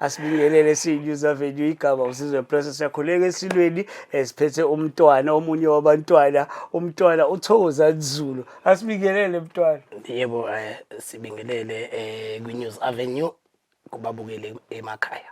Asibingelele siyi-News Avenue, igama uSizwe Press. Siyakhuleka esilweni esiphethe umntwana, omunye wabantwana, umntwana uThokozani Zulu. Asibingelele, mntwana. Yebo, sibingelele kwi-News Avenue, kubabukeli emakhaya.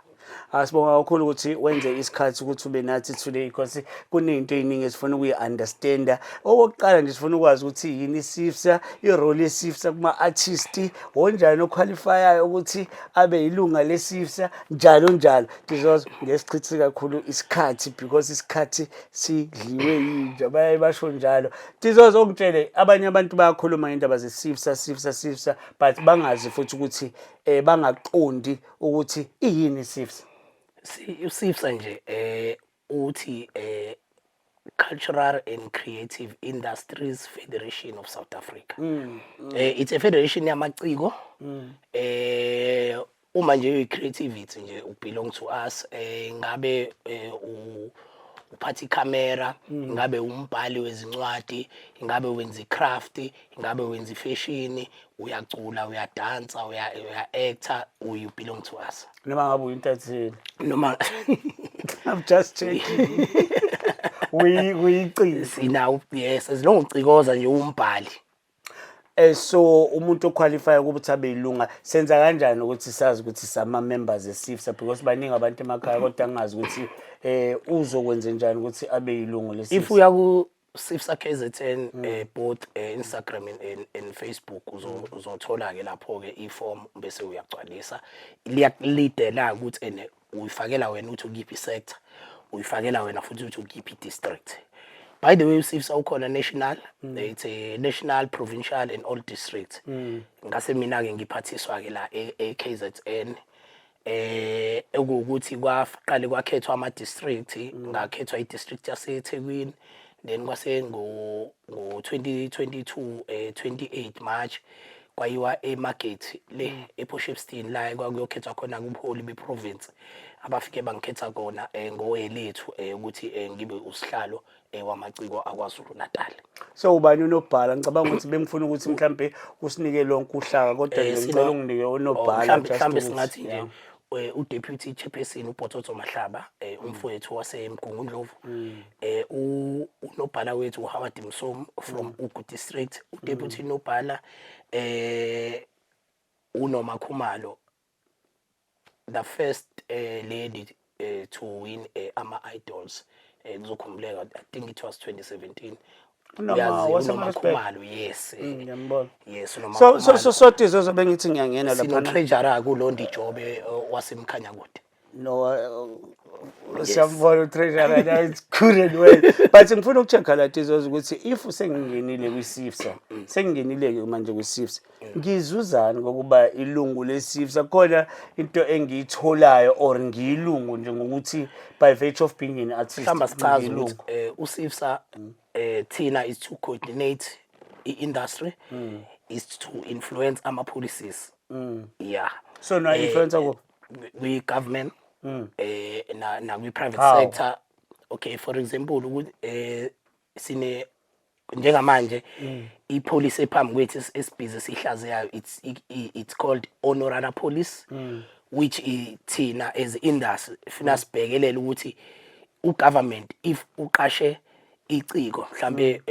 Asibonga kakhulu ukuthi wenze isikhathi ukuthi ube nathi today because kuney'nto ey'ningi esifuna ukuyi-understanda. Okokuqala nje, sifuna ukwazi ukuthi yini i-CCIFSA, i-role ye-CCIFSA kuma-artist, wonjani oqualifyayo ukuthi abe yilunga le-CCIFSA, njalo njalo. Tizozo, ngesichithe kakhulu isikhathi because isikhathi sidliwe yinja, bayaye basho njalo. Tizozo, ongitshele, abanye abantu bayakhuluma ngendaba ze-CCIFSA, CCIFSA, CCIFSA, but bangazi futhi ukuthi bangaqondi ukuthi iyini i-CCIFSA. UCCIFSA nje uthi Cultural and Creative Industries Federation of South Africa. It's a federation yamaciko. Uma nje uyi-creativity nje, u belong to us. Ngabe uphatha ikhamera, ngabe umbhali wezincwadi, ngabe wenza i-craft, ngabe wenza i-fashion, uyacula, uyadansa, uya-actor, you belong to us. Noma ngabe uyintatheli? Noma I'm just checking. Uyiciko. Sinawo, yes, as long ucikoza nje, umbhali. So umuntu oqualify ukuthi abe yilunga, senza kanjani ukuthi sazi ukuthi sama members e-CCIFSA? Because baningi abantu emakhaya kodwa angazi ukuthi uzokwenza njani ukuthi abe yilungu If le-CCIFSA. Uya ku CCIFSA KZN, both Instagram and Facebook, uzothola ke lapho ke i-form bese uyagcwalisa. Liyakulidela ukuthi ene uyifakela wena ukuthi ukiphi sector, uyifakela wena futhi ukuthi ukiphi district. By the way, uCCIFSA ukhona national, it's a national, provincial and all districts. Ngase mina ke ngiphathiswa ke la e-KZN, ekuwukuthi kwaqale kwakhethwa ama district, ngakhethwa i-district yaseThekwini, then kwase ngo 2022, 28 March, kwayiwa eMargate le ePort la kwakuyokhethwa khona kubuholi beprovince, abafike bangikhetha kona ngowelethu ukuthi ngibe usihlalo wamaciko akwaZulu Natal. So ubani unobhala? Ngicabanga ukuthi bengifuna ukuthi mhlambe usinike lonke uhlaka, kodwa nje ngicela unginike unobhala. Mhlambe just mhlambe singathi nje u-deputy chairperson uBhototho Mahlaba, umfowethu waseMgungundlovu. Unobhala wethu uHoward Msomi from Ugu District. U-deputy nobhala uNoma Khumalo, the first lady to win ama Idols, kuzokhumbuleka, I think it was 2017. uNoma Uyazi, wase uNoma Maritzburg? Khumalo, yes. Ngiyambona. Yes, uNoma So Khumalo. so Tizozo, bengithi ngiyangena Sino lapha. Treasurer kuLondi Jobe waseMkhanyakude. No, siyambona utreasurer now, it's good and well, but ngifuna ukucheck la, Tizozo, ukuthi if sengingenile kwi-CCIFSA, sengingenile ke manje kwi-CCIFSA, ngizuzani ngokuba ilungu le-CCIFSA? Khona into engiyitholayo or ngiyilungu nje ngokuthi by virtue of being an artist? Mhlawumbe sichaze ngiyilungu? Ukuthi uCCIFSA thina is to coordinate i-industry, is to influence ama policies, yeah. So na influence kuphi? Kwi government na kwi private How? sector. Okay, for example, ukuthi sine njengamanje ipolicy ephambi kwethu esibhizi sihlaziyayo, it's called honorary policy, which thina as industry funa sibhekelele ukuthi ugovernment, if uqashe iciko mhlambe,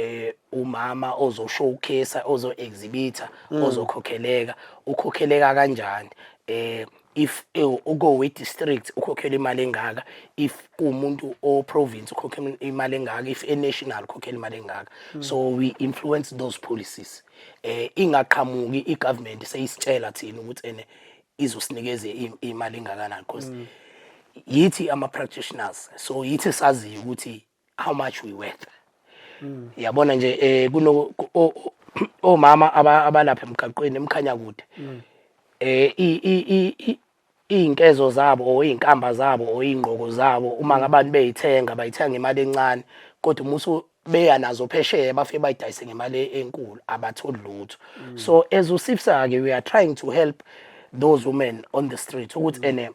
umama ozo showcase, ozo exhibita, ozokhokheleka, ukhokheleka kanjani? If uko we district ukhokhela imali engaka, if umuntu o province ukhokhela imali engaka, if e national ukhokhela imali engaka. So we influence those policies, ingaqhamuki i government seyisitshela thina ukuthi ene izosinikeza imali engakanani, because yithi ama practitioners, so yithi saziyo ukuthi how much we worth. Yabona nje, kuno omama abalapha emgaqweni eMkhanyakude, iy'nkezo zabo or iy'nkamba zabo or iy'ngqoko zabo, uma ngabantu bey'thenga, bayithenga ngemali encane, kodwa uma beya nazo phesheya, bafike bayidayise ngemali enkulu, abatholi lutho. So as uCCIFSA-ke, we are trying to help those women on the street ukuthi ene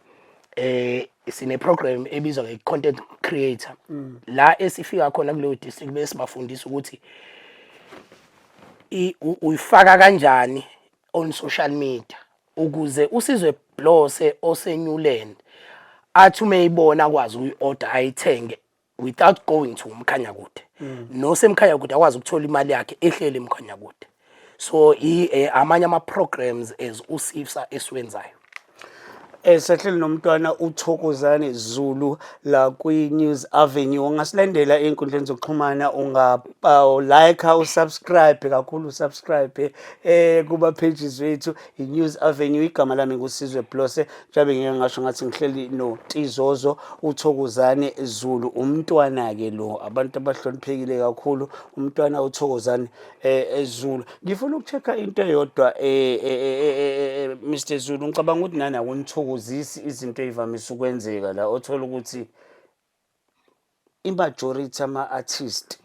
sine program ebizwa nge-content creator, la esifika khona kuleyo district bese sibafundisa ukuthi uyifaka kanjani on social media ukuze uSizwe Blose oseNewland. Athi uma eyibona akwazi ukuyi-order, ayithenge without going to uMkhanyakude. NoseMkhanyakude akwazi ukuthola imali yakhe ehlele eMkhanyakude. So amanye ama-programs as uSIFSA esiwenzayo. Sahleli nomntwana uThokozane Zulu la kwi-News Avenue. Ungasilandela ey'nkundleni zokuxhumana, unga like, usubscribe kakhulu, usubscribe kuba pages wethu, i-News Avenue. Igama lami nguSizwe Blose. Njengoba ngike ngasho ngathi ngihleli noTizozo uThokozane Zulu, umntwana-ke lo, abantu abahloniphekile kakhulu, umntwana uThokozane Zulu. Ngifuna uku-check-a into eyodwa, Mr Zulu. Ngicabanga ukuthi nani akunithokozisi izinto ey'vamise ukwenzeka la, othola ukuthi i-majority ama-artist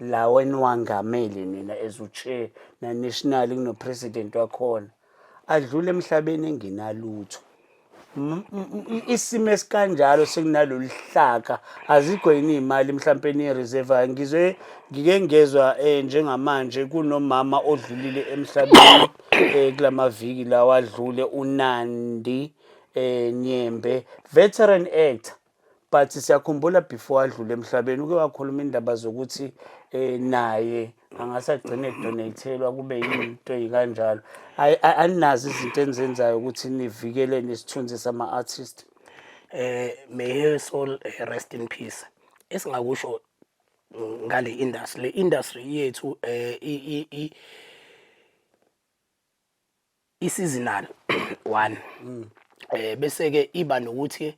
lawa eniwangamele nina as u-chair na-national, kuno-president wakhona, adlule emhlabeni engenalutho. Isimo esikanjalo sekunalolu hlaka, azikho yini iy'mali mhlampe eniyi-reserve? Ngizwe ngike ngezwa njengamanje kunomama odlulile emhlabeni kulamaviki lawa adlule, uNandi Nyembe, veteran actor, but siyakhumbula before adlule emhlabeni uke wakhuluma indaba zokuthi naye angase agcine edonatelwa, kube yinto ey'kanjalo. Aninazo izinto enizenzayo ukuthi nivikele nesithunzi sama-artist? May her soul rest in peace. Esingakusho ngale industry, le industry yethu i-seasonal one, bese ke iba nokuthi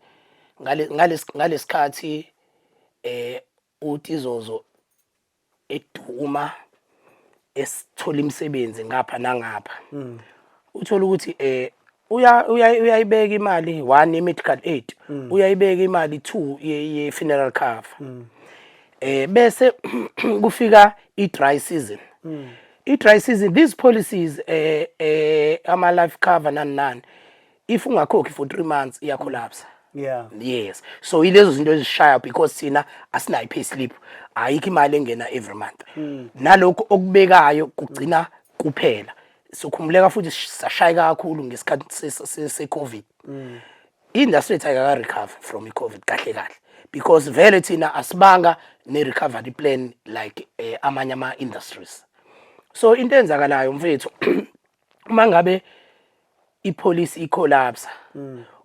ngalesikhathi uTizozo eduma, esithola imisebenzi ngapha nangapha, uthola ukuthi uyayibeka imali, one, ye-medical aid, uyayibeka imali, two, ye funeral cover, bese kufika i-dry season. I-dry season, these policies, ama life cover, nani nani, if ungakhokhi for 3 months iyacollapse. Yes, so ilezo zinto ezishaya because thina asinayo i-pay slip, ayikho imali engena every month, nalokho okubekayo kugcina kuphela. Sokhumbuleka futhi sashayeka kakhulu ngesikhathi se-COVID. Industry yethu ayikaka recover from i-COVID kahle kahle because vele thina asibanga ne-recovery plan like amanye ama-industries. So into eyenzakalayo, mfethu, uma ngabe ipolicy icollapse,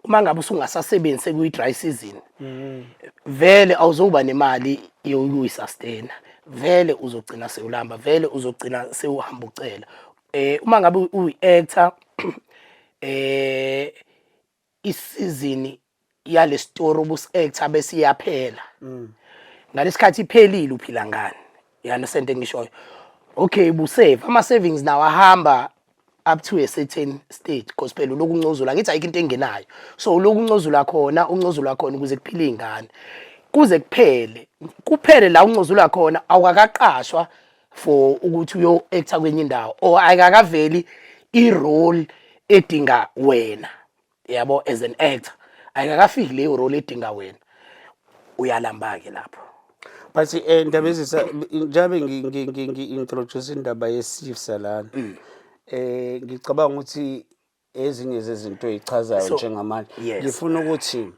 uma ngabe usungasasebenzi, sekuyi-dry season, vele awuzokuba nemali yokuyisustain, vele uzogcina sewulamba, vele uzogcina sewuhamba ucela. Uma ngabe uyi-actor, isizini yale story obus-actor bese iyaphela. Ngalesikhathi iphelile, uphila ngani? You understand engishoyo? Okay, busave ama savings nawo ahamba up to a certain stage because phela uloku uncozula, ngithi ayikho into engenayo, so uloku uncozula khona, uncozula khona ukuze kuphile ingane kuze kuphele, kuphele la uncozula khona. Awukakaqashwa for ukuthi uyo actor kwenye indawo or ayikakaveli i-role edinga wena, yabo, as an actor ayikakafiki leyo role edinga wena, uyalamba ke lapho. But ndaba ezisa njabe ngi-introduce indaba ye-SIFSA lana, ngicabanga ukuthi ezinye zezinto ey'chazayo njengamanje, ngifuna ukuthi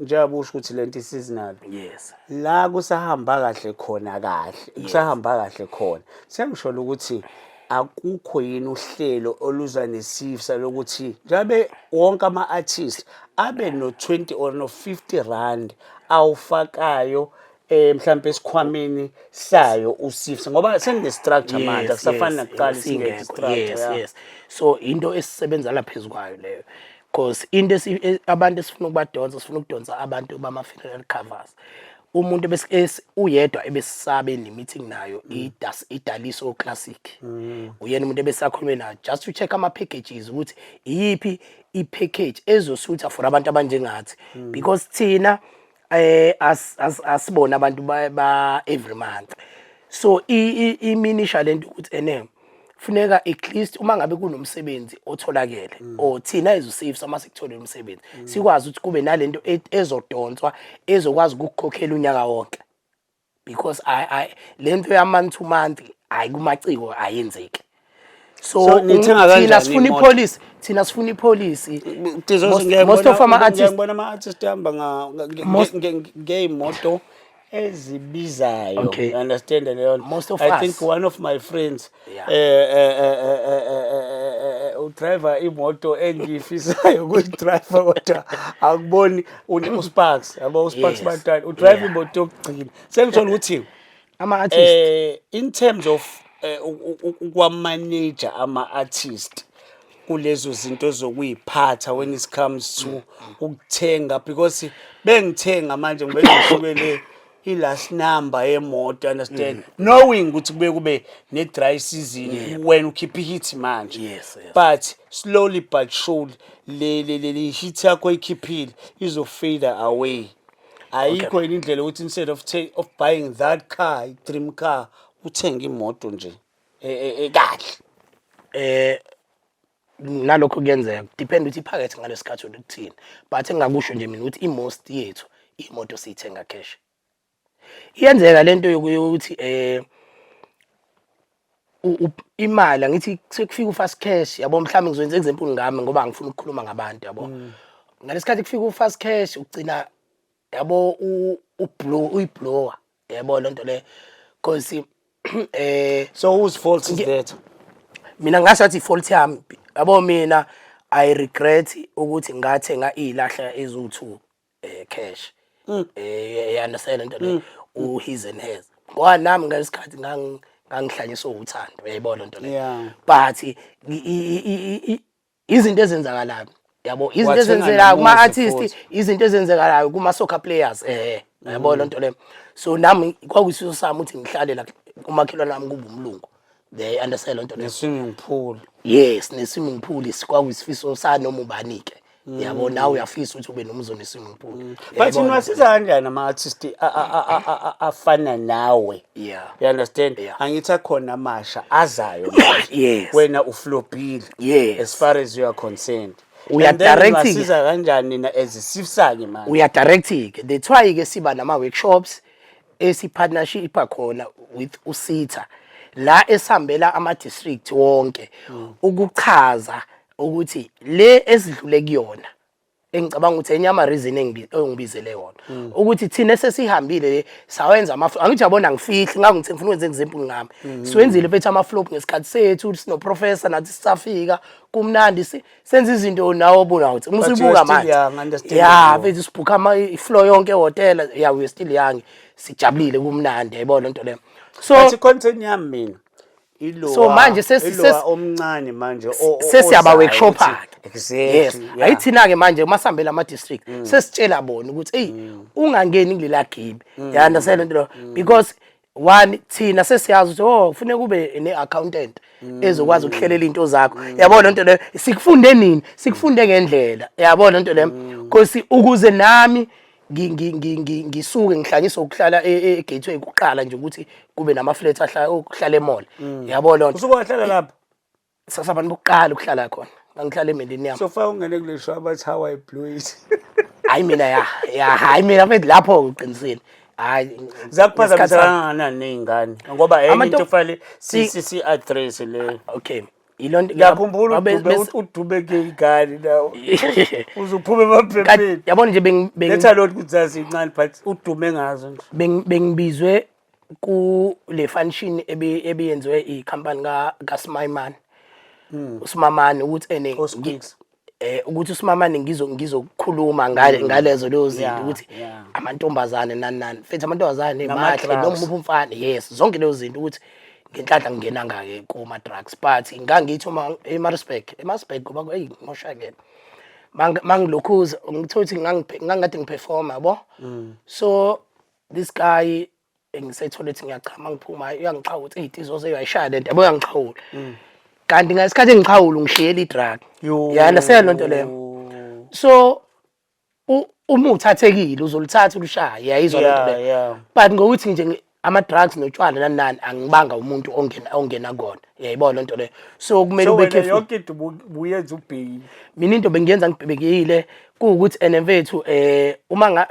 njengoba usho ukuthi lento i-seasonal, la kusahamba kahle khona, kahle kusahamba kahle khona, sengisho ukuthi akukho yini uhlelo oluza neSIFSA lokuthi njabe wonke ama-artist abe no-20 or no-50 rand awufakayo mhlampe esikhwameni sayo uSIFSA, ngoba sekune-structure manje, akusafani nakuqala, singekho singekho. I-structure. Yes, so into esisebenzela phezu kwayo leyo because into abantu esifuna ukubadonsa, sifuna ukudonsa abantu bama-funeral covers. Umuntu uyedwa ebesisabe ne-meeting nayo, iDaliso Classic, uyena umuntu ebesakhulume nayo just to check ama-packages ukuthi iyiphi i-package ezosutha for abantu abanjengathi because thina asibona abantu ba every month. So iminisha lento ukuthi ene funeka at least uma ngabe kunomsebenzi otholakele or thina as uSIFSA uma sikutholile umsebenzi, sikwazi ukuthi kube nalento ezodonswa ezokwazi ukukukhokhela unyaka wonke because I lento ya month to month, hayi, kumaciko ayenzeki. So So, nithenga thina kanjani sifuna imoto? ipolicy, thina sifuna ipolicy. Most of ama artists Ngiyabona ama-artist ahamba Most- ngey'moto ezibizayo. Okay. You understand leyo nto? Most of I us. think one of my friends udriver imoto engiyifisayo ukuyidrayiva, kodwa akuboni uSparks, yabo, uSparks bantwana udrive imoto yokugcina. Sengithola ukuthi ama-artist in terms of ukwamanage ama-artist kulezo zinto zokuyiphatha when it comes to ukuthenga, because bengithenga manje ngibe ngisukele i-last number yemoto, understand, knowing ukuthi kube ne-dry season when ukhipha i-hit manje, but slowly but surely le hit yakho oyikhiphile izo-fade away. Ayikho yini indlela ukuthi instead of buying that car, i-dream car, uthenge imoto nje kahle? Nalokho kuyenzeka, depend ukuthi iphakethe ngalesikhathi ukuthini, but engingakusho nje mina ukuthi i-most yethu imoto siyithenga cash. Iyenzeka lento yokuthi imali, angithi sekufika u-fast cash, yabo. Mhlawumbe ngizoyenza example ngami ngoba angifuni ukukhuluma ngabantu, yabo. Ngalesikhathi kufika u-fast cash, ugcina, yabo, ublow, uyiblower, yabo, lento le, cause So whose fault is that? Mina ngasathi i-fault yami, yabo. Mina I regret ukuthi ngathenga iy'lahla eziwu-two cash. You understand lento le, u-his and hers, ngoba nami ngalesikhathi ngangihlanyiswe uthando, uyayibona lento le. But izinto ezenzakalayo, yabo, izinto Wathenga ezenzekayo nomuzi kuma-artist, futhi. izinto ezenzekalayo kuma-soccer players, yabo lento le. So nami kwakuyisifiso sami ukuthi ngihlale la umakhelwane wami kube umlungu, they understand lento le. Ne-swimming pool. Yes, ne-swimming pool kwakuyisifiso sanoma ubani-ke, yabo. Nawe uyafisa ukuthi ube nomuzi one-swimming pool. But Uyayibona? niwasiza kanjani ama-artist afana nawe? You understand? Yeah. Angithi akhona amasha azayo manje. Wena uflopile as far as you are concerned. Uya And then directing. niwasiza kanjani nina as iSIFSA-ke manje? Uya-direct-ke, that's why-ke siba nama-workshops esi-partnership khona with uSitha la esihambela ama-district wonke ukuchaza ukuthi le esidlule kuyona. Engicabanga ukuthi enye ama-reason engibizele yona ukuthi thina sesihambile le sawenza ama, angithi yabona, ngifihli ngake ngithi ngifuna ukwenza example ngami. Siwenzile mfethu ama-flop ngesikhathi sethu sino-professor nathi, sisafika kumnandi, senza izinto nawe obona ukuthi uma But you usubuka are still manje young, understandable. Yeah mfethu, sibhukha ama ifloor yonke ehhotela. Yeah, we are still young, sijabulile, kumnandi, yayibona lento leyo. So But i-content yami mina ilowa So manje ilowa omncane manje sesiyaba ozayo workshopper. Exactly. Yes. Ayithina-ke manje masihambela ama-district sesitshela bona ukuthi eyi, ungangeni kulela gibe, you understand lento leyo, because one, thina sesiyazi ukuthi oh, kufuneka ube ne-accountant ezokwazi ukuhlelela into zakho, yabo lento leyo. Sikufunde nini? Sikufunde ngendlela, yabo lento leyo, because ukuze nami ngisuke ngihlanyiswe ukuhlala e-Gateway kuqala nje ukuthi kube nama-flat ahlala ukuhlala e-mall, yabo lonto. Usuke wahlala lapha? Sasabantu bokuqala ukuhlala khona, ngangihlala eMillennium. So far ungene kule show abathi how I blew it. Hayi mina, ya, hayi mina mfethu, lapho uqinisile, hayi. Ziyakuphazamisa ngesikhathi sami. Kangakanani ney'ngane, ngoba enye into kufanele si address le. Okay, ilonto. Ngiyakhumbula udube, udube ke ingane nawo uzuphume emaphepheni. Yabona nje Letha lona ukuthi zazincane, but udume ngazo nje. Bengibizwe kule function ebiyenziwe ikhampani ka kaSmaiman, uSimamane, ukuthi ene OSqueaks. Ukuthi uSimamane ngizokukhuluma ngale ngalezo lezo zinto ukuthi amantombazane nani nani mfethu, amantombazane mahle Nama-drugs. noma uphi umfana, yes, zonke lezo zinto, ukuthi ngenhlanhla ngingenanga-ke kuma-drugs, but ngangithi uma eMaritzburg, eMaritzburg, ngoba eyi ngimoshakele mangilokhuza ngithola ukuthi ngangikade ngiperforma, yabo. So this guy ngisetoilet ngiyachama, ngiphuma uyangixhawula ukuthi eyi, Tizozo, uyayishaya lento, yabo, uyangixhawula, kanti ngesikhathi engixhawula ungishiyela i-drug. Yo. Ya, understand lento leyo. So uma uthathekile uzoluthatha ulushaye, uyayizwa lento leyo. But ngokuthi nje ama-drugs notshwala nani nani, angibanga umuntu ongena kona, uyayibona lento leyo. So kumele So ube wena careful. yonke into ubuyenza ubhekile. Mina into bengiyenza ngibhekile kuwukuthi ene mfethu, uma nga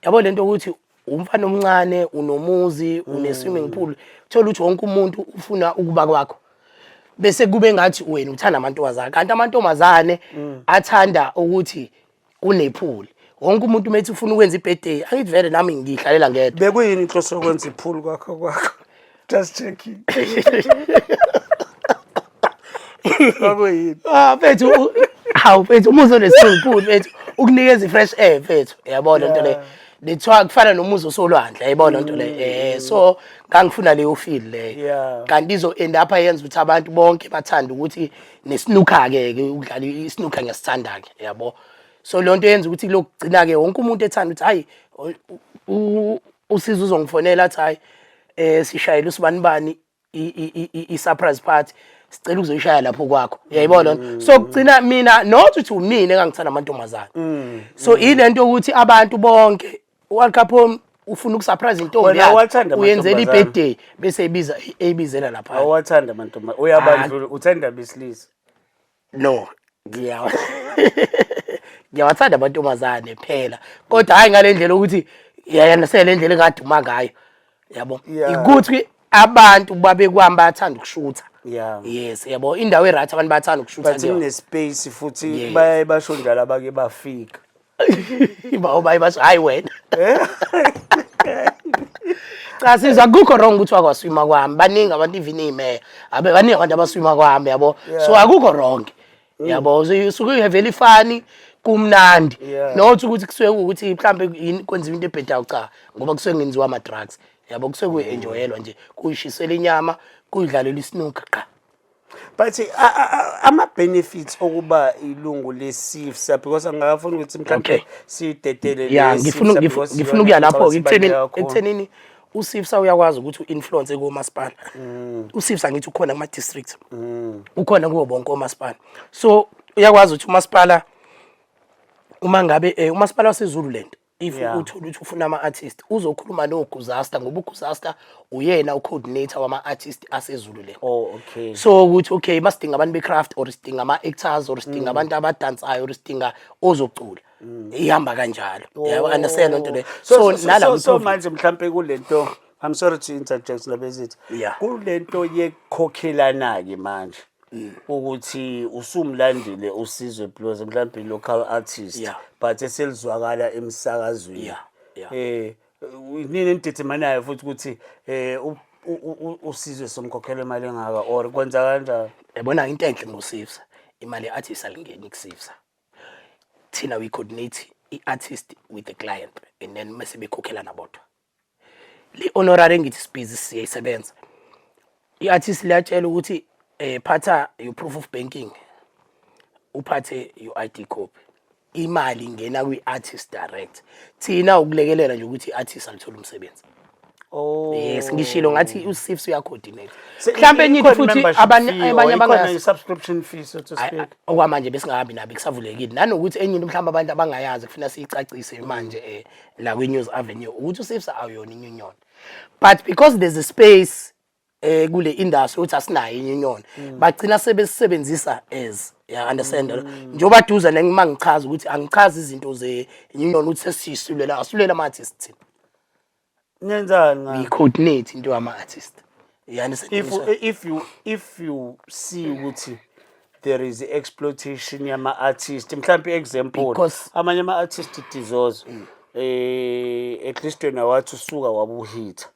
yabo lento ukuthi umfana omncane unomuzi, une swimming pool, thola ukuthi wonke umuntu ufuna ukuba kwakho. Bese kube ngathi wena uthanda amantombazane, kanti amantombazane athanda ukuthi kune-pool. Wonke umuntu uma ethi ufuna ukwenza i-birthday, angithi vele nami ngiyihlalela ngedwa. Bekuyini inhloso yokwenza i-pool kwakho? Just checking. Kwakuyini? Ah, mfethu, hawu mfethu, umuzi one-swimming pool, mfethu, ukunikeza i-fresh air, mfethu, uyabona lento le. Lethiwa kufana nomuzi osolwandle, yayibona lento le. So ngangifuna leyo feel leyo. Kanti izo end up yenza ukuthi abantu bonke bathande ukuthi ne-snooker ke ke ukudlala i-snooker ngiyasithanda ke, yabo. So leyo nto yenza ukuthi kulokugcina ke wonke umuntu ethanda ukuthi hayi, uSizwe uzongifonela athi hayi, sishayela usibanibani i-surprise party, sicela ukuzoyishaya lapho kwakho, uyayibona lento. So kugcina mina, not ukuthi umina engangithanda amantombazane, so ilento ukuthi abantu bonke u-Al Capone ufuna uku-surprise intombi Wena yakhe, awathanda uyenzela amantombazane? I-birthday bese ebiza eyibizela lapha. Awathanda amantombazane? Uyabandlula, uthanda abesilisa? No, ngiyawathanda amantombazane phela, kodwa hayi ngale ndlela ukuthi yena le ndlela engaduma ngayo, yabo. Ukuthi abantu babekwami bayathanda ukushutha. Yes, yabo, indawo e-right, abantu bayathanda ukushutha But kuyona. kune-space futhi. Yes. Bayaye basho njalo abake bafika. Bawo baye basho, hayi wena. Cha Sizwe, akukho wrong ukuthi wakwaswima kwami. Baningi abantu, even imeya abe baningi abantu abaswima kwami, yabo. So akukho wrong, yabo. So usuke uyevela ifani, kumnandi. Not ukuthi kusuke ukuthi mhlambe kwenziwa into ebhedayo, cha, ngoba kusuke kungenziwa ama drugs, yabo. Kusuke kuyi-enjoyelwa nje, kuyishisela inyama, kuyidlalela i-snooker qha. But ama-benefits okuba ilungu le-CCIFSA, because angingakafuni ukuthi mhlawumbe siyidedele Ya, le ngifuna CCIFSA because ngifuna iyona ukuya lapho-ke ngicabanga ekuthenini sibaluleke kakhulu. Ekuthenini uCCIFSA uyakwazi ukuthi u-influence komasipala. UCCIFSA ngithi ukhona kuma-district, ukhona kuwo bonke omasipala. So uyakwazi ukuthi umasipala, uma ngabe umasipala waseZululand, if uthola ukuthi ufuna ama-artist, uzokhuluma noGuzasta, ngoba uGuzasta uyena u-coordinator wama-artist aseZululand. Oh, okay. So ukuthi okay, masidinga abantu be-craft or sidinga ama-actors or sidinga abantu abadansayo or sidinga ozocula, ihamba kanjalo, yabo, understand lento le. So, so, nala so, so kwi-province- manje mhlampe kulento, I'm sorry to interject, Ndabezitha. Kulento yekhokhelana-ke manje ukuthi usumlandile uSizwe Blues, mhlampe local artist, but eselizwakala emsakazweni, nini enididimanayo futhi ukuthi uSizwe somkhokhela imali engaka or kwenza kanjani? Yabona, into enhle ngoCCIFSA, imali ye-artist alingeni kuCCIFSA. Thina we coordinate i-artist with the client and then mase bekhokhelana bodwa. Le honorary engithi sibhizi siyayisebenza, i-artist liyatshela ukuthi phatha your proof of banking, uphathe your ID copy, imali ingena kwi-artist direct. Thina ukulekelela nje ukuthi i-artist alithole umsebenzi. Yes, ngishilo ngathi uCCIFSA uya-coordinate. Mhlawumbe enye into Ikhona futhi i-membership abanye fee or abanye ikhona abangazi i-subscription fee, so to Ayi, speak? Okwamanje besingahambi nabo, kusavulekile. Nanokuthi enye into mhlawumbe abantu abangayazi, kufuna siyicacise manje la kwi-News Avenue, ukuthi uCCIFSA awuyona inyunyoni, but because there's a space kule industry ukuthi asinayo inyunyoni, bagcina sebesebenzisa as, ya understand, njengoba duze nengima ngichaza ukuthi angichazi izinto zenyunyoni ukuthi sesisulela, asulela ama artists thina. Nenzani ngayo? We coordinate into yama artist, you understand? If you see ukuthi there is exploitation yama artist, mhlawumbe example, amanye ama artist dizozo, at least wena wathi usuka wabuhitha,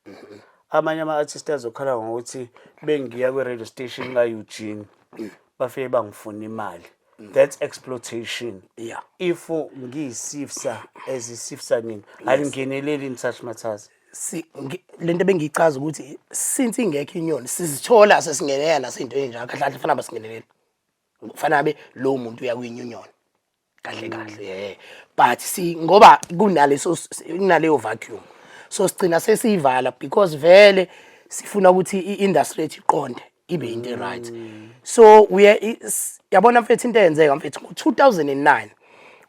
amanye ama artist azokhala ngokuthi bengiya kwi radio station ka Eugene, bafike bangifuna imali. That's exploitation. If ngiyiCCIFSA, as iCCIFSA, nini alingeneleli in such matters? Si lento bengiyichaza ukuthi since ingekho inyoni, sizithola sesingenelela nasinto enjalo. Kahle kahle fanele basingenelele, kufanele abe lowo muntu uya kwinyunyoni kahle kahle, but si ngoba kunaleso, kunaleyo vacuum, so sigcina sesiyivala because vele sifuna ukuthi i-industry yethu iqonde, ibe into right. So uye yabona mfethu, into eyenzeka mfethu ngo-2009,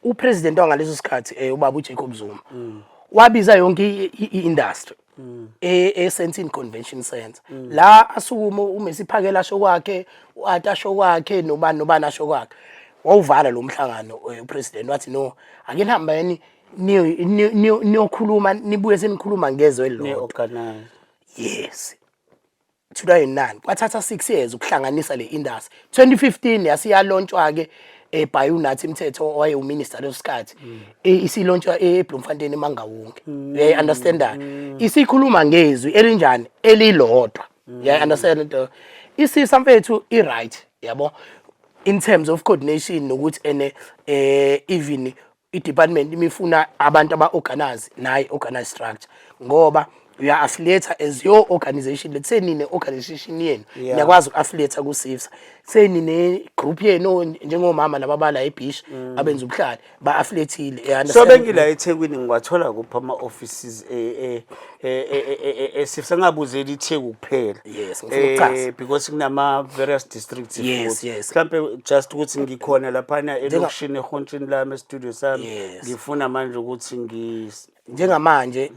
u-president wangaleso sikhathi, ubaba uJacob Zuma, wabiza yonke i-industry e-Sandton Convention Center, la asukuma uMesiphakela asho kwakhe, u-Ata asho kwakhe, nobani nobani asho kwakhe. Wawuvala lo mhlangano u-president, wathi no, ake nihambeni niyokhuluma, nibuye senikhuluma ngezwe elilodwa. Ni-organize. Yes. 2009 kwathatha 6 years ukuhlanganisa le industry. 2015 yasiyalontshwa ke by uNathi Mthetho owaye uminister leso sikhathi. Isilontshwa eBloemfontein eMangaung. Uyayi understand? Isikhuluma ngezwi elinjani? Elilodwa. Uyayi understand into? ICCIFSA, mfethu, i right, yabo, in terms of coordination nokuthi ene even i-department imifuna abantu aba-organize nayi organize structure, ngoba uya affiliate as your organization. Let's say nine organization yenu, niyakwazi uku-affiliate ku-CCIFSA. Say nine group yenu njengomama laba bala ebeach abenza ubuhlali, ba-affiliateile, you So understand? Bengila eThekwini, ngiwathola kuphi ama-offices e-CCIFSA? Ngabuzeli iTheku kuphela. Yes, ngifuna ukuchaza. Because kunama various districts futhi. Mhlampe just ukuthi ngikhona laphana elokishini, ehontshini lami, e-studio sami. Ngifuna manje ukuthi Njengamanje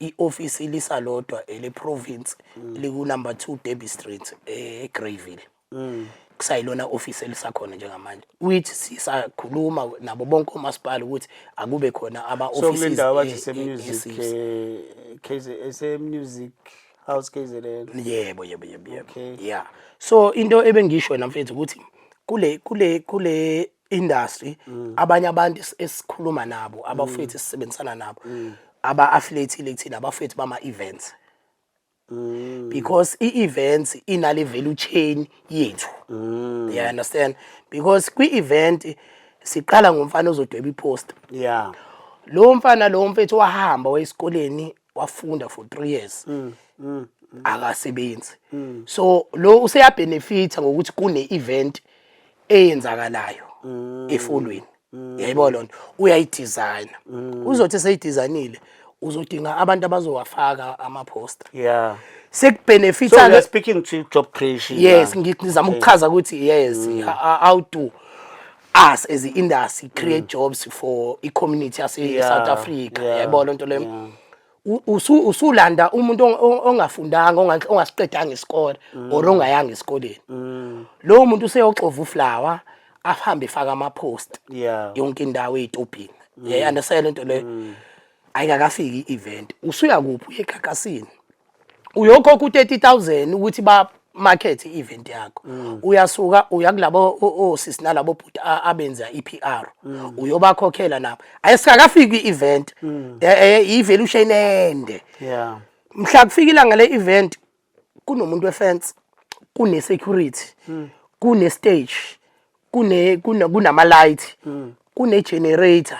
i-office lisalodwa ele province, liku number 2 Derby Street eGreyville. Kusayilona office elisakhona njengamanje, which sisakhuluma nabo bonke omasipala ukuthi akube khona ama So kule offices ndawo bathi se-music e-CCIFSA. KZ ese-music house KZN. Yebo. Okay. Yeah, so into ebengisho na, mfethu, ukuthi kule industry abanye abantu esikhuluma nabo, abafethu esisebenzisana nabo, aba affiliate kuthina, abafethu bama events, because i-events inale value chain yethu, you understand? Because kwi-event siqala ngomfana ozodweba iposter. Lo mfana lo, mfethu, wahamba wayesikoleni, wafunda for 3 years, akasebenzi. So lo useyabenefita ngokuthi kune event eyenzakalayo efolweni, yayibona lonto, uyayidesigna. Uzothi seyidesignile, uzodinga abantu abazowafaka ama-poster. Sekubenefita. So we are speaking to job creation Yes. now. Ngizama ukuchaza ukuthi yes, how do us as i-industry create jobs for i-community yase South Africa, yayibona lento leyo? Yeah. Usulanda umuntu ongafundanga, ongasiqedanga isikole or ongayanga esikoleni. Lowo muntu useyoxova uflower, ahambe efaka ama-post yonke indawo ey'tobhini, yeah, understand lento leyo? Ayikakafiki i-event, usuya kuphi? Uye egagasini, uyokhokha u-30,000 ukuthi ba market i-event yakho. Uyasuka uya kulabo osisi nalabo bhuti abenza i-PR, uyobakhokhela nabo. Ayisikakafiki i-event, i-value chain ende. Mhla kufika ilanga le-event, kunomuntu wefence, kune-security, kune-stage, kunama-light, kune-generator,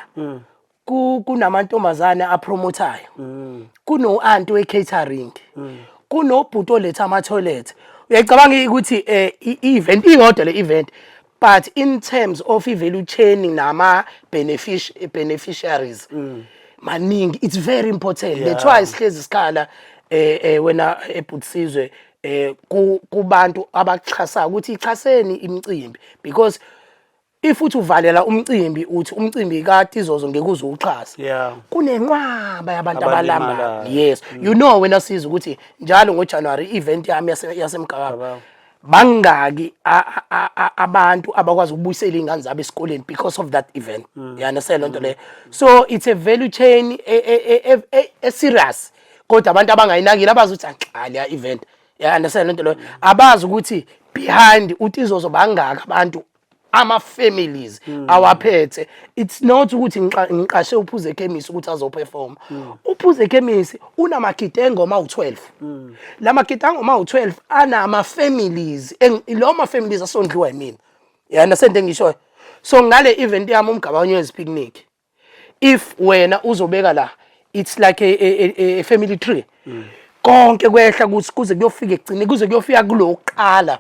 kunamantombazane apromotayo, kuno-anti we-catering, kunobhuti oletha ama-toilet. Uyayicabanga ukuthi i-event iyodwa le event, but in terms of i-value chain nama beneficiaries maningi. It's very important. That's why sihlezi sikhala wena ebhutisizwe kubantu abaxhasayo ukuthi ixhaseni imicimbi, because if uthi uvalela umcimbi, uthi umcimbi kaTizozo ngeke uze uwuxhase, kunenqwaba yabantu Abalimalayo. abalambayo. Yes, you know wena sizwe ukuthi njalo ngoJanuary event yami yasemgababa, Gababa. bangaki abantu abakwazi ukubuyisela iy'ngane zabo esikoleni because of that event? You understand lento leyo? So it's a value chain e-serious, kodwa abantu abangayinakile abazi ukuthi ah, leya event, you understand lento leyo? Abazi ukuthi behind uTizozo bangaki abantu, ama-families awaphethe. It's not ukuthi ngiqashe uPhuze Ekhemisi ukuthi azoperforma. UPhuze Ekhemisi unamagidi engoma awu-12. La magidi angoma awu-12 anama-families, lawo ma-families asondliwa yimina, you understand engishoyo? So ngale event yami, Umgababa New Year's Picnic, if wena uzobeka la, it's like a family tree. Konke kwehla kuthi kuze kuyofika ekugcine, kuze kuyofika kulokuqala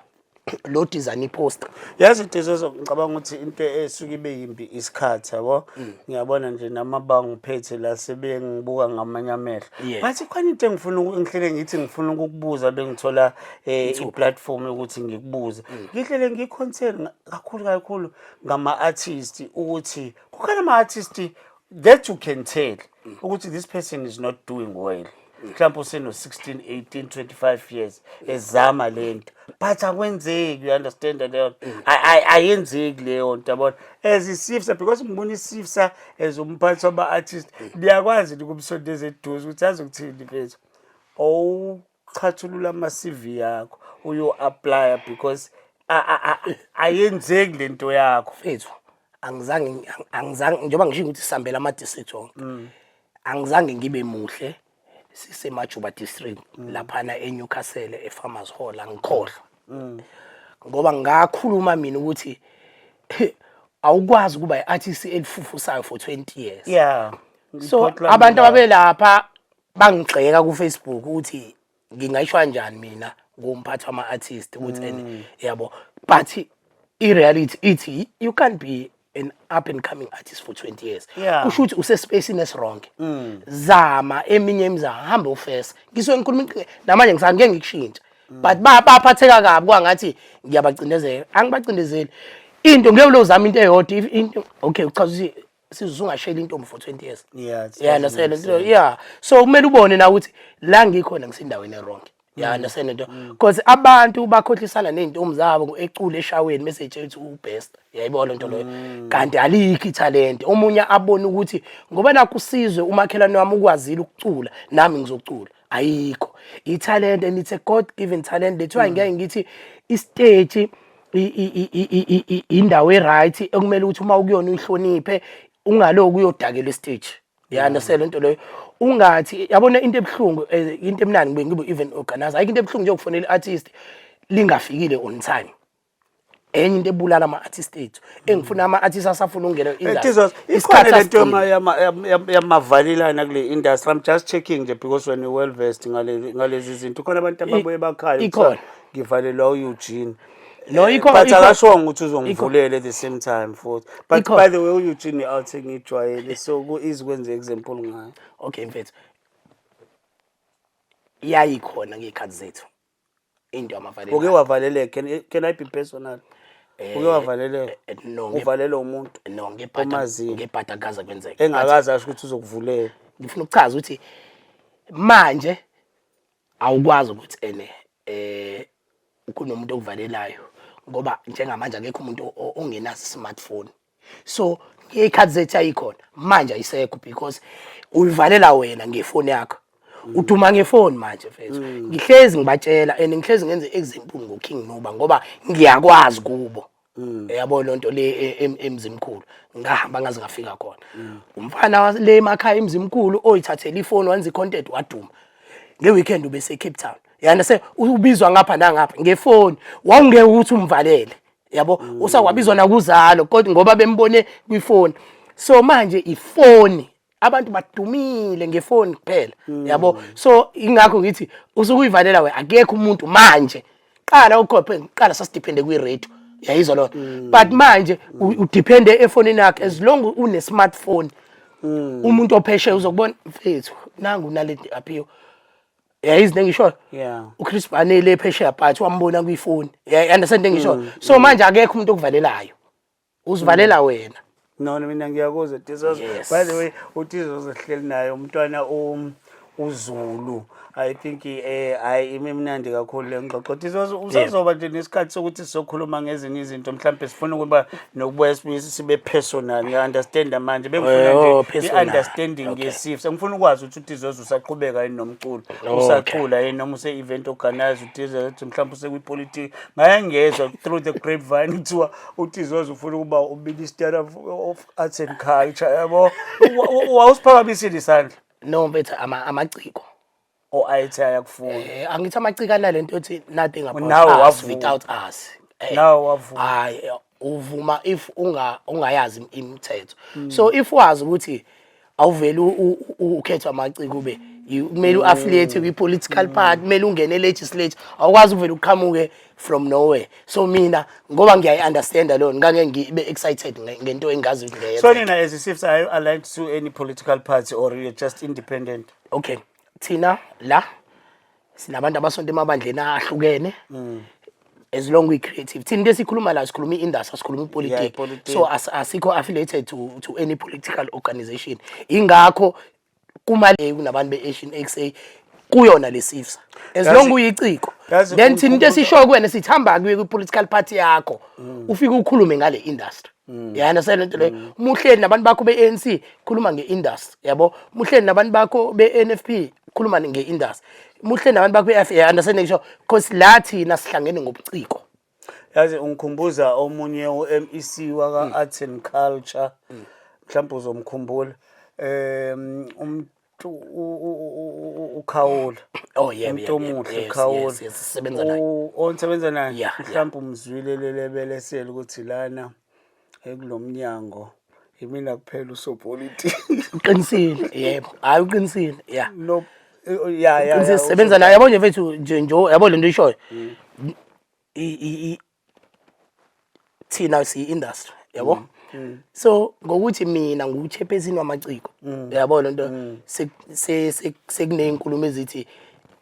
lo design iposter. Yazi, Tizozo, ngicabanga ukuthi into esuke ibe yimbi isikhathi, yabo. Ngiyabona nje namabanga uphethe la sebengibuka ngamanye amehlo. But khona into engifuna ngihlele ngithi ngifuna ukukubuza, bengithola i-platform yokuthi ngikubuze. Ngihlele ngiconcern kakhulu kakhulu ngama-artist, ukuthi kukhona ama-artist that you can tell ukuthi this person is not doing well. Mhlawumbe useno-16, 18, 25 years ezama lento, but akwenzeki, you understand leyo nto? Ayenzeki leyo nto, yabona, as iCCIFSA, because ngibona iCCIFSA as umphathi wama-artist, ngiyakwazi ukumsondeza eduze ukuthi azi ukuthini, mfethu. Chathulula ama-CV yakho uyo-applya because ayenzeki lento yakho. Mfethu, angizange njengoba ngisho ukuthi sihambela ama-district wonke, angizange ngibe muhle siseMajuba District laphana eNewcastle eFarmers Hall. Angikhohlwa ngoba ngakhuluma mina ukuthi awukwazi ukuba i-artist elifufusayo for 20 years. So Portland abantu la. ababelapha bangigxeka ku-Facebook ukuthi ngingayisho kanjani mina ngumphathi wama-artist ukuthi ene yabo, but i-reality ithi you can't be an up and coming artist for 20 years. Kusho ukuthi usespacini esi-wrong. Zama eminye imizamo, hambe ufesa. Ngisuke ngikhuluma namanje ngisangeke ngikushintshe, but baphatheka kabi kwangathi ngiyabacindezela. Angibacindezeli into, ngeke uzama into eyodwa. Into okay, uchaza ukuthi sizungashela intombi for 20 years. Yeah, it Yeah, doesn't understand make lento. Yeah, so kumele ubone na ukuthi la ngikhona ngisendaweni e-wrong. Yeah, understand lento, because abantu bakhohlisana nezintombi zabo ecula eshaweni bese etshela ukuthi u-best, yayibona lento leyo, kanti alikho ithalente. Omunye abone ukuthi ngoba nakho usizwe umakhelwane wami ukwazile ukucula, nami ngizocula. Ayikho ithalente, and it's a God given talent. That's why ngeke ngithi istage indawo e-right ekumele ukuthi uma ukuyona uyihloniphe, ungaloku uyodakela istage. Ya, understand lento leyo. Ungathi yabona into ebuhlungu, into emnandi ngibe ngibe even organizer, ayikho into ebuhlungu njengokufonela i-artist lingafikile on time. Enye into ebulala ama-artist ethu, engifuna ama-artist asafuna ukungena industry, Tizos, ikhona isikhathi lento asigcini. Yamavalelana kule industry. I'm just checking nje because when you well versed ngalezi zinto, khona abantu ababuye bakhala. Ikhona. Ngivalelwa u-Eugene. No, ikhona. But Ikhona. akashongo ukuthi uzongivulela at the same time futhi. But Ikhona. by the way, u-Eugene out ngijwayele, so ku-easy kwenze example ngayo. Okay mfethu, yayikhona ngey'khathi zethu into yamavalelana. Uke wavaleleka? Can I be personal? Uke wavaleleka? No, Uvalelwe umuntu no, ngebhada. Omaziyo. Ngebhada kaze kwenzeka. Engakaze asho ukuthi uzokuvulela? Ngifuna ukuchaza ukuthi manje awukwazi ukuthi ene kunomuntu okuvalelayo, ngoba njengamanje akekho umuntu ongenaso smartphone. So ngey'khathi zethu ayikhona, manje ayisekho because uyivalela wena ngefoni yakho, uduma ngefoni manje mfethu. Ngihlezi ngibatshela and ngihlezi ngenze example ngoKing Nuba ngoba ngiyakwazi kubo, yabo lonto le eMzimkhulu ngahamba ngaze ngafika khona. Umfana le emakhaya eMzimkhulu oyithathela ifoni wenza i-content waduma, nge-weekend ubese Cape Town yana se ubizwa ngapha nangapha ngefoni. Wawungeke ukuthi umvalele, yabo, usakwabizwa nakuzalo kodwa ngoba bembone kwifoni. So manje ifoni, abantu badumile ngefoni kuphela, yabo. So ingakho ngithi usukuyivalela we, akekho umuntu manje. Qala ukhophe, qala sasidepende kwi-radio, yayizwa lona, but manje udepende efonini yakho. As long une smartphone, umuntu ophesheya uzokubona, mfethu, nangu naledi aphiwe, yayizi nengisho. UChris Barney phesheya, but wambona kwifoni. Yeah, understand engisho. So manje akekho umuntu okuvalelayo, uzivalela wena. No, mina ngiyakuzwa, Tizozo. Yes. By the way, uTizozo hleli naye umntwana uZulu. I think hayi, imimnandi kakhulu le ngxoxo. Tizozo, usazoba nje nesikhathi sokuthi sizokhuluma ngezinye izinto, mhlawumbe sifuna ukuba nokubuya sibuye sibe personal. Ngiya understand manje. Bengifuna Oh, nje personal. i-understanding yesifo. Ngifuna ukwazi ukuthi uTizozo usaqhubeka yini nomculo. Usacula yini noma use event organizer uTizozo, mhlawumbe usekwipolitiki. Ngaye ngezwa through the grapevine kuthiwa uTizozo ufuna ukuba uMinister of Arts and Culture, yabo. Wawusiphakamisile isandla? No mfethu, amaciko. O ayithi ayakufuna. Angithi amaciko analento ethi nothing about Nawe us wavuma. without us. Nawe wavuma. Hayi, uvuma if ungayazi imithetho. So if wazi ukuthi awuveli ukhethwa amaciko ube kumele u-affiliate kwi-political party, kumele ungene legislature, awukwazi ukuvela uqhamuke from nowhere. So mina ngoba ngiyayi-understanda leyo, ngange ngibe excited ngento engazi ukuthi ngiyayenza. So nina as iSIFSA, are you aligned to any political party or you're just independent? Okay, thina la sinabantu abasonta emabandleni ahlukene. As long we creative, thina into esikhuluma la, sikhuluma i-industry, asikhuluma ipolitiki. Ipolitiki. So asikho affiliated to any political organization. Ingakho kumale kunabantu be-Asian XA kuyona le SIFSA. As long uyiciko, then thina into esishoyo kuwena sithi hamba kuye kwi-political party yakho, ufike ukhulume ngale industry. Ya, understand lento leyo. Uma uhleli nabantu bakho be-ANC, khuluma nge-industry, yabo. Uma uhleli nabantu bakho be-NFP, khuluma nge-industry. Muhle nabantu bakho be-IFP, understand ngisho, because la thina sihlangene ngobuciko. Yazi ungikhumbuza omunye u-MEC waka Arts and Culture, mhlawumbe uzomkhumbula, umuntu uKhawula. Oh yebo. Umuntu omuhle uKhawula. Yes, sisebenza naye. Onisebenza naye? Yeah. Mhlawumbe umzwile lelebelesela ukuthi lana ekulomnyango imina kuphela usopolitiki. Uqinisile, yebo, hayi uqinisile, yeah. No, ya. Uqinisile, sisebenza naye, yabo nje mfethu nje, yabo lento oyishoyo. Thina siyi-industry, yabo, so ngokuthi mina ngiwu-chairperson wamaciko, yabo lento, sekuney'nkulumo ezithi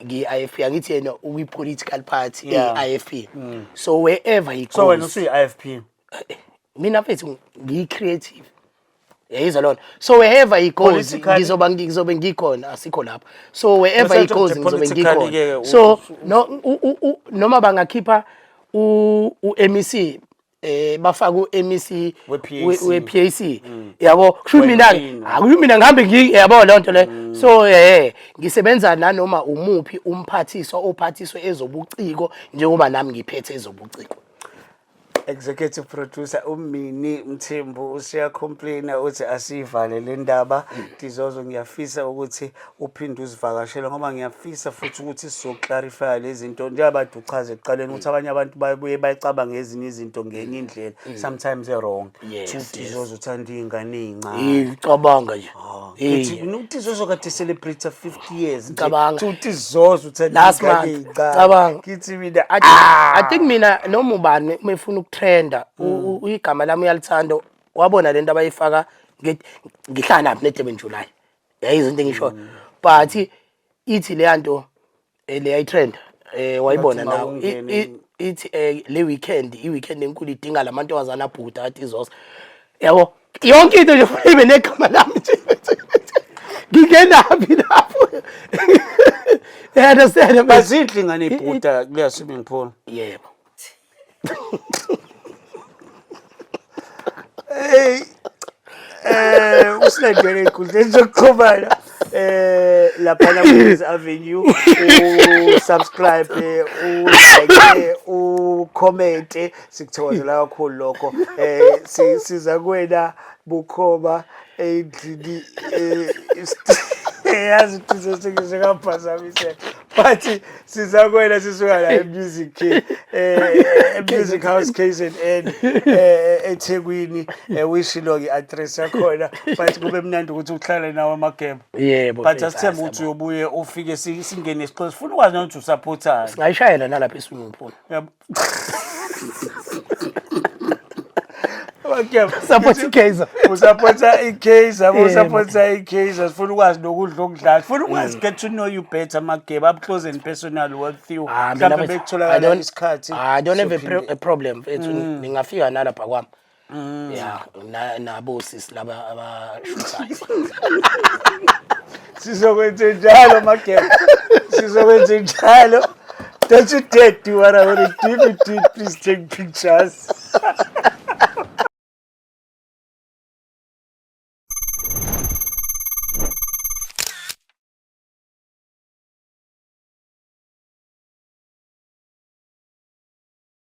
ngiyi-IFP. Angithi yena ukwi-political party, i-IFP, so wherever he So wena goes. usuyi-IFP? Mina mfethu ngiyi-creative, yayizwa lona, so wherever he goes ngizobe ngikhona, asikho lapho, so wherever he Bese goes nje ngizobe politically-ke ngikhona. So no, noma bangakhipha u-MEC, bafaka u-MEC We-PAC. we-PAC, yabo, kusho mina Wena. akusho mina ngihambe yabo lonto le. So ngisebenza nanoma umuphi umphathiswa ophathiswe ezobuciko, njengoba nami ngiphethe ezobuciko. Executive producer uMini Mthembu usiyacomplaina, uthi asiyivale le ndaba. Tizozo, ngiyafisa ukuthi uphinde uzivakashele, ngoba ngiyafisa futhi ukuthi sizoclarify lezi zinto, njengoba uchaze ekuqaleni ukuthi abanye abantu babuye bayicabanga ezinye izinto ngenye indlela, sometimes e-wrong. Tizozo uthanda iy'ngane ey'ncane. Cabanga nje. Ngithi uTizozo kade celebrate 50 years nje. Cabanga. Utizozo uthanda Last iy'ngane month. ey'ncane. Cabanga. Ngithi mina, I think mina noma ubani uma efuna ukutrenda, igama lami uyalithanda, wabona lento abayifaka, ngihlala naphi neDurban July, yayizo into engishoyo, but ithi leya nto, leya i-trend, wayibona Bathi nawe. mawungene. Ithi le weekend, i-weekend enkulu idinga lamantombazana abhuda athi izosa, yabo, yonke into nje funa ibe negama lami nje. Ngingenaphi lapho? You understand? Bazinhle ingane ibhuda kuleya swimming pool. Yebo. Hey, usilandele ey'nkundleni zokuxhumana, laphana ku Avenue, u-subscribe, u-like, u-comment, sikuthokozela kakhulu lokho. Siza kuwena bukhoma endlini, yazi ukuthi sengikaphazamiseka, but siza kuwena sisuka la e-Music e-Music House KZN, eThekwini. Uyishilo-ke i-address yakhona, but kube mnandi ukuthi uhlale nawe, Mageba. Yebo. But Mfethu, asithembe ukuthi uyobuye ufike, singene sixoxe, sifuna ukwazi nokuthi usupportani. Singayishayela nalapha e-swimming pool. Yabo. Mageba. Support iKaizer. Usupporta iKaizer, usupporta iKaizer. Sifuna ukwazi nokudla okudlayo, sifuna ukwazi, get to know you better, Mageba, up close and personal with you. Ah, mina Mhlawumbe mfethu, I bekutholakala isikhathi. I don't have sophinde- a problem mfethu, ningafika nalapha kwami. Yeah, nabo sisi laba abashuthayo. Sizokwenze njalo, Mageba, sizokwenze njalo. Don't you dare do what I want to do. If you did, please take pictures.